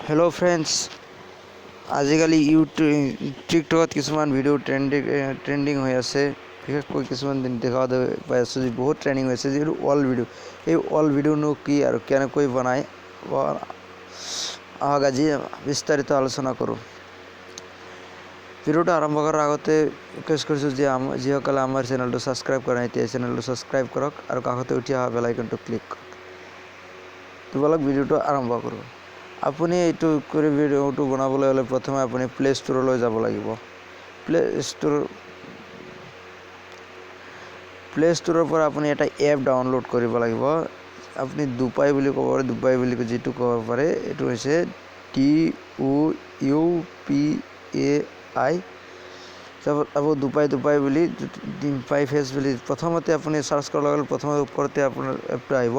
Hello' friends, আজিকালি YouTube টিকটকত কিছুমান video' trending হৈ আছে। বিশেষকৈ কিছুমান দেখা পাই আছোঁ যে বহুত ট্ৰেণ্ডিং হৈছে, যিটো ৱাল ভিডিঅ'। এই ৱাল ভিডিঅ'নো কি আৰু কেনেকৈ বনায়, আহক আজি বিস্তাৰিত আলোচনা কৰোঁ। ভিডিঅ'টো আৰম্ভ কৰাৰ আগতে ৰিকুৱেষ্ট কৰিছোঁ যে যিসকলে আমাৰ চেনেলটো ছাবস্ক্ৰাইব কৰা নাই, এতিয়া চেনেলটো ছাবস্ক্ৰাইব কৰক আৰু কাষতে উঠি অহা বেল আইকনটো ক্লিক কৰক। বলক ভিডিঅ'টো আৰম্ভ কৰোঁ। আপুনি এইটো কৰি ভিডিঅ'টো বনাবলৈ হ'লে প্ৰথমে আপুনি প্লে' ষ্ট'ৰলৈ যাব লাগিব। প্লে' ষ্ট'ৰৰ পৰা আপুনি এটা এপ ডাউনলোড কৰিব লাগিব। আপুনি ডুপাই বুলি ক'ব পাৰে, ডুপাই বুলি যিটো ক'ব পাৰে, এইটো হৈছে DOUPAI। আকৌ ডুপাই ডুপাই বুলি পাই ফেচ বুলি প্ৰথমতে আপুনি চাৰ্চ কৰাৰ লগে লগে প্ৰথমতে ওপৰতে আপোনাৰ এপটো আহিব।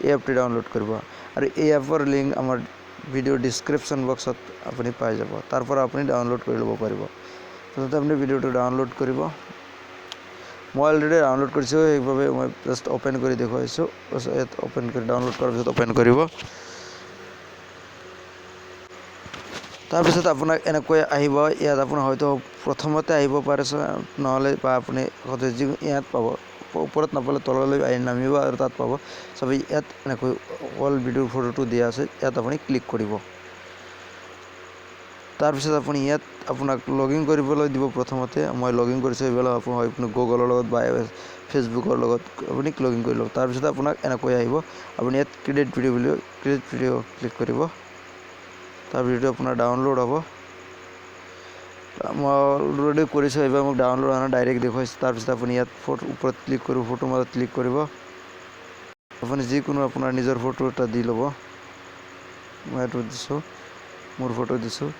এই এপটো ডাউনলোড কৰিব আৰু এই এপৰ লিংক আমাৰ ভিডিঅ' ডিছক্ৰিপশ্যন বক্সত আপুনি পাই যাব। তাৰ পৰা আপুনি ডাউনলোড কৰি ল'ব পাৰিব। প্ৰথমতে আপুনি ভিডিঅ'টো ডাউনলোড কৰিব। মই অলৰেডি ডাউনলোড কৰিছোঁ, সেইবাবে মই জাষ্ট অ'পেন কৰি দেখুৱাইছোঁ। ইয়াত অ'পেন কৰি ডাউনলোড কৰাৰ পিছত অ'পেন কৰিব। তাৰপিছত আপোনাক এনেকৈ আহিব। ইয়াত আপোনাৰ হয়তো প্ৰথমতে আহিব পাৰে, নহ'লে বা আপুনি ইয়াত পাব, ওপৰত নাপালে তললৈ আহি নামিব আৰু তাত পাব। চবেই ইয়াত এনেকৈ অল ভিডিঅ'ৰ ফটোটো দিয়া আছে, ইয়াত আপুনি ক্লিক কৰিব। তাৰপিছত আপুনি ইয়াত আপোনাক লগ ইন কৰিবলৈ দিব। প্ৰথমতে মই লগ ইন কৰিছোঁ, এইবিলাক আপুনি গুগলৰ লগত বা ফেচবুকৰ লগত আপুনি লগ ইন কৰি ল'ব। তাৰপিছত আপোনাক এনেকৈ আহিব। আপুনি ইয়াত ক্ৰিয়েট ভিডিঅ' বুলি ক্ৰিয়েট ভিডিঅ' ক্লিক কৰিব। তাৰ ভিডিঅ'টো আপোনাৰ ডাউনলোড হ'ব। মই অলৰেডি কৰিছোঁ, এইবাৰ মোক ডাউনলোড হোৱা নাই, ডাইৰেক্ট দেখুৱাইছে। তাৰপিছত আপুনি ইয়াত ফটো ওপৰত ক্লিক কৰিব, ফটোৰ মাজত ক্লিক কৰিব। আপুনি যিকোনো আপোনাৰ নিজৰ ফটো এটা দি ল'ব। মই এইটো দিছোঁ, মোৰ ফটো দিছোঁ।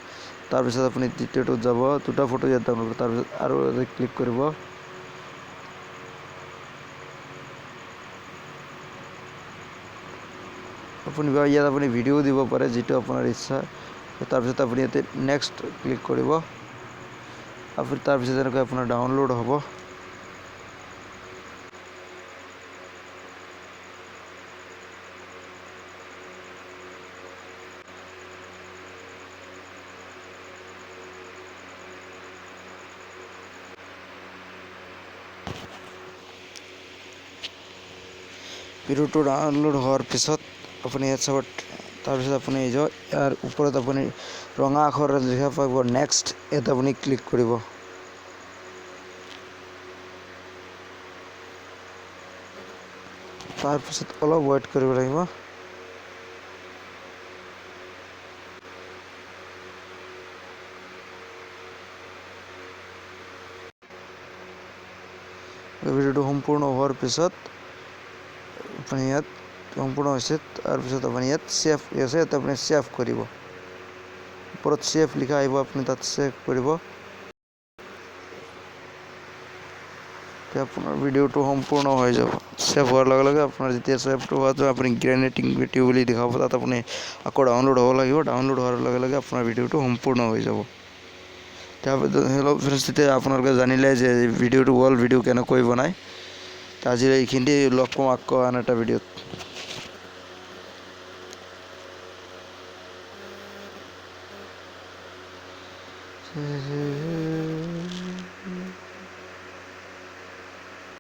তাৰপিছত আপুনি দ্বিতীয়টোত যাব, দুটা ফটো ইয়াত ডাউনলোড। তাৰপিছত আৰু ক্লিক কৰিব। আপুনি বা ইয়াত আপুনি ভিডিঅ' দিব পাৰে, যিটো আপোনাৰ ইচ্ছা। তাৰপিছত আপুনি ইয়াতে নেক্সট ক্লিক কৰিব। আপুনি তাৰপিছত এনেকৈ আপোনাৰ ডাউনলোড হ'ব। ভিডিঅ'টো ডাউনলোড হোৱাৰ পিছত আপুনি ইয়াত চাব। তাৰপিছত আপুনি এই যে ইয়াৰ ওপৰত আপুনি ৰঙা আখৰত লিখা পাব নেক্সট, ইয়াত আপুনি ক্লিক কৰিব। তাৰপিছত অলপ ৱেইট কৰিব লাগিব। ভিডিঅ'টো সম্পূৰ্ণ হোৱাৰ পিছত আপুনি ইয়াত সম্পূৰ্ণ হৈছে। তাৰপিছত আপুনি ইয়াত ছেভ আছে, ইয়াত আপুনি ছেভ কৰিব। ওপৰত ছেভ লিখা আহিব, আপুনি তাত ছেভ কৰিব। আপোনাৰ ভিডিঅ'টো সম্পূৰ্ণ হৈ যাব। ছেভ হোৱাৰ লগে লগে আপোনাৰ যেতিয়া ছেভটো হোৱা যাব, আপুনি গ্ৰেনেটিং ভিডিঅ' বুলি দেখাব। তাত আপুনি আকৌ ডাউনলোড হ'ব লাগিব। ডাউনলোড হোৱাৰ লগে লগে আপোনাৰ ভিডিঅ'টো সম্পূৰ্ণ হৈ যাব। তাৰপিছত হেল্ল' ফ্ৰেণ্ডছ, তেতিয়া আপোনালোকে জানিলে যে ভিডিঅ'টো ৱাল ভিডিঅ' কেনেকৈ বনায়। আজিলৈ এইখিনিতে, লগ পাম আকৌ আন এটা ভিডিঅ'ত।